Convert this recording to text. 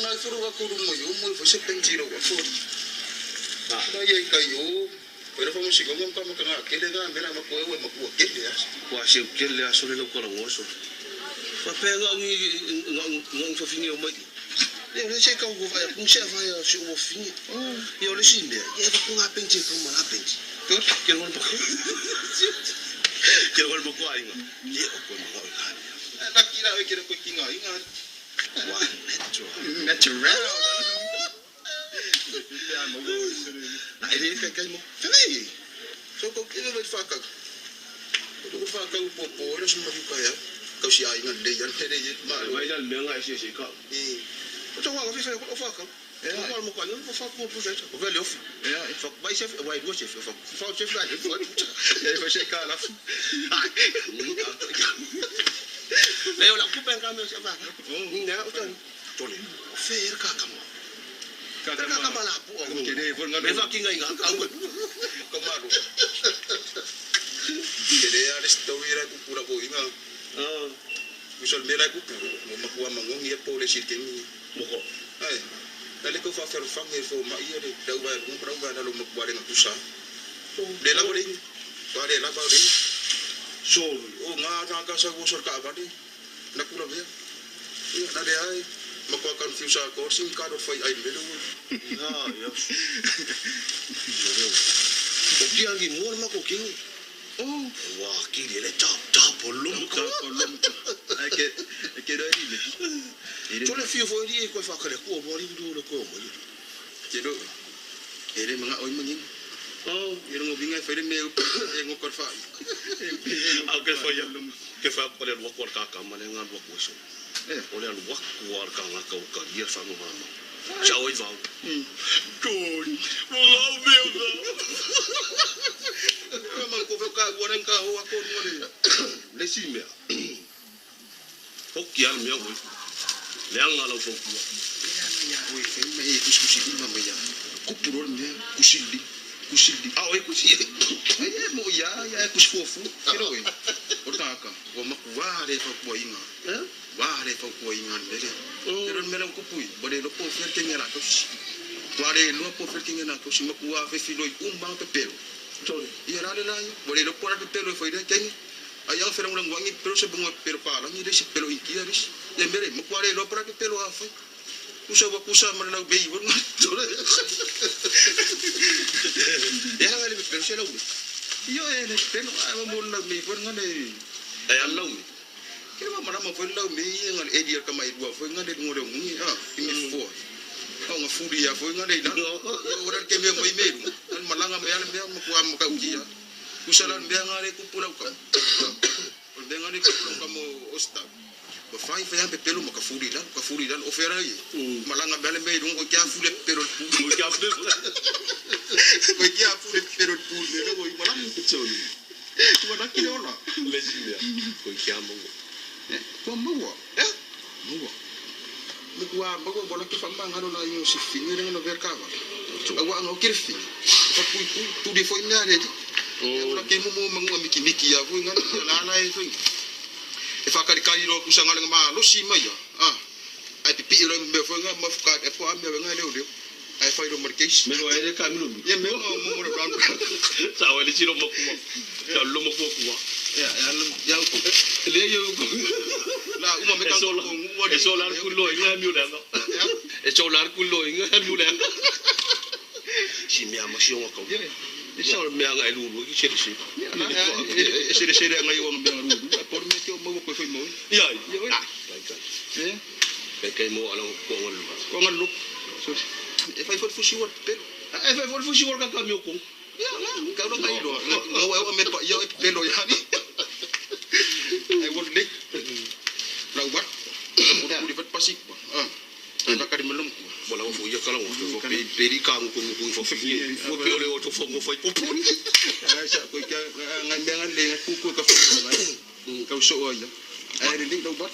ngai furu ka kuru mo yo mo fo se penjiro wa fo. Na ye kai yo. Pero fo mo si gongo ka mo ka kele ga mera ma ko e ma ko kele as. Ua seu tele le aso le lau kalagoa sole. Faapea gaʻu i gaʻu fafine o mai. Le o le se kau ko vai kung se vai se o fafine. Ia o le si mea, ia e ko ngā penji ko ma ngā penji. Ke ngona pa. Ke ngona pa ko ainga. Le o ko ma ngā ngā. Na kira e kere ko kinga inga. Ua natural. Natural. Ai le kai kai mo. Fenei. So ko kele vai whakau. Ko ko whakau po po le se mari ka ya. Kau si ai ngan le yan hele ye ma. Vai dal mea ngai se se ka. E. O te wanga fisa ko whakau. O mo ka no fa ko pu se. O vele ofi. Fa vai se vai do se fa. Fa se fa fa. Ya fa se ka la. Le o la kupe ka me se fa. Ne o tan. Tole. Fe er ka ka mo. Ka Ka ka ma la pu o. Ke le fo Me fa kinga inga ka u. Ka maru. Ke le ale story ra ku pura ko inga. Ah. Misal mera ku pura. Mo makua mangongi e pole sir kengi. Mo ko. Ai. Na le ko fa fer fange fo ma ia le dau ba mo brau ba na lo makua le ngakusa. Le la le. Ba le la ba le. So O ngā ngā ka sa wo sor ka ba le. Na kula vea. Ia na le ai. Makua confuse a ko sing ka do fai ai melo. na ya. O ki angi mo ma ko kingi. Oh. Wa ki le le tap tap o lum Ka ko lum. Ai ke ke ro ri le. Tole fia fo ri e koe whakare kua mo ri uru le koe mo ri. Ke ro. E le manga oi mangin. Oh. E rongo vinga fere me e ngo kor fai. Au ke whai ke whai ko le lua kua ka ka ma le ngā lua kua so. Eh. O le lua kua ka ngā kau ka ia whango mama. Sa oi vau. Tōi. Mo ngau mea ngā. Ma ko ka ua ka ho a ko ngo le. Le si mea. Hoki ala mea oi. Le anga lau fau kua. Ya ya oi fe me e kusi kusi ma me ya. Kupuro me kusili. Kusili. Au e kusi e. Ai e mo ya ya kusi fofu. Ke ro e. O ta ka. O makua le fa kua inga. Eh? Wa le fa kua inga le. Ke ro me ko pui. Bo le po fer ke ngera ko si. Wa le lo po fer ke ngera ko si makua fe filoi umba pe pelo. Tole. Ia rale la ia. Bo le lo po pe pelo foi le kengi. Ai au fera ngula ngwangi pero se bunga pero pa la ni le si pelo inkia le si. Ia mere makua le lo po pe pelo a fai. Kusa wa kusa ma lau bei wa nga. E hanga le pero se lau me. Io e le pelo a mo lau mei foi nga le. E al lau me. Ke ma mana ma foi lau mei nga le edia ka mai rua foi nga le ngore ngi ha. Imi fo. Au nga furi ya foi nga le na. Io ora ke me mai meru. An malanga me ale me ma kua ma ka ukia. Kusa la me nga le kupula ka. O me nga le kupula ka mo osta. Ma fai fai ampe pelo ma ka furi la, ka furi la o fera i. Malanga me ale me rungo kia fule pero pu. Mo kia fule. Ko kia fule pero pu me lo i malanga Tole. Ua na kile ola. Le si mea. Koi kia mongo. Kua maua. Eh? Maua. Mo kua maua bona ke whamanga no na i o si finge renga no ver kawa. Aua anga o kere finge. Fa pui pui, tu de foi mea redi. Ora ke momo mangua miki miki ia foi ngana ia la la e foi. E whakari kari roa kusa ngale ngā losi mai ia. Ah. Ai pipi i roi mea foi ngā mafuka e po a mea wenga leo leo. Ai whai ro markeis. Me ho ere ka milo mi. Ia mea ngā momo re brown brown. Sa o le tiro makua. Sa lo makua kua. Ia, ia, ia uku. Le yo uku. La, uma me E tango sola. ko ngua E sola ku lo inga mi le nga. E sola ku lo inga mi le nga. Si mea ma si onga kau. Ia, E sa o mea nga e lulu ki sere se. E sere sere nga iwa nga mea ruru. A por me te o maua koe whai moi. Ia. Ia, oi. Ah, kai kai. Ia. Kai kai mo ala ko nga lu. Ko nga lup. E whai whai fusi wa pelo. E fai fo fusi wa ka ka mi o ko. Ia, ka ora ngai roa. Nga wa me pa ia e pelo ia ni. Ai wa le. La wa. Ko ri pasik ba. Ah. Na ka ri melum ku. Bola o fo ia kala o fo pe peri ka ngo ngo fo fi. Fo pe ole o to fo ngo fo po po. Ai sa ko ka ngai me ngai le ku ku ka fo. Ka so ia. Ai ri le la wa.